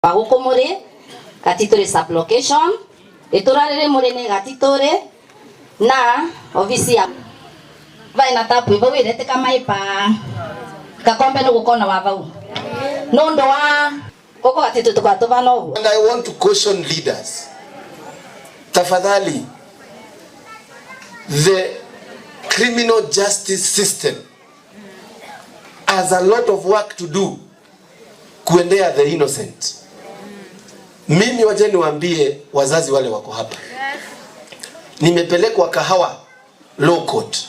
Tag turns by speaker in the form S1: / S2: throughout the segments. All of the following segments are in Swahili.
S1: Guku muri Gatituri sublocation, itura riri muri ni Gatituri, na ofisi ya vai na tapu ivo wiretika maipa kakombe no gukona wa vau nundu wa guku Gatituri tukatuvana uguo.
S2: And I want to caution leaders. Tafadhali, the criminal justice system has a lot of work to do kuendea the innocent. Mimi waje niwaambie wazazi wale wako hapa. Nimepelekwa Kahawa Law Court.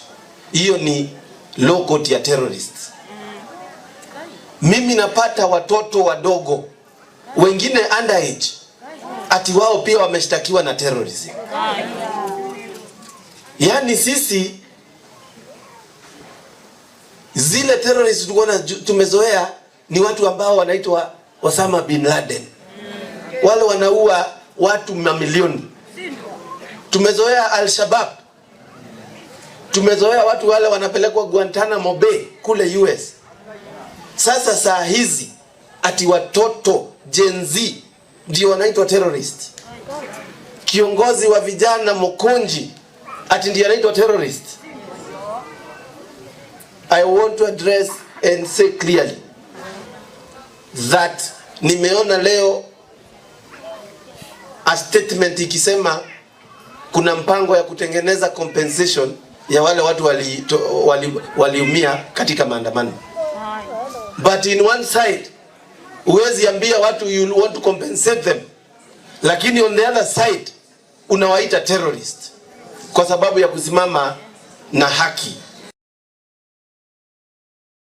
S2: Hiyo ni law court ya terrorists. Mimi napata watoto wadogo wengine underage, ati wao pia wameshtakiwa na terrorism. Yaani sisi zile terrorists tulikuwa tumezoea ni watu ambao wanaitwa Osama bin Laden, wale wanaua watu mamilioni. Tumezoea Al-Shabaab, tumezoea watu wale wanapelekwa Guantanamo Bay kule US. Sasa saa hizi ati watoto Gen Z ndio wanaitwa terrorist. Kiongozi wa vijana Mokonji ati ndiye anaitwa terrorist. I want to address and say clearly that nimeona leo a statement ikisema kuna mpango ya kutengeneza compensation ya wale watu waliumia wali katika maandamano. But in one side huwezi ambia watu you want to compensate them, lakini on the other side unawaita terrorist kwa sababu ya kusimama na haki.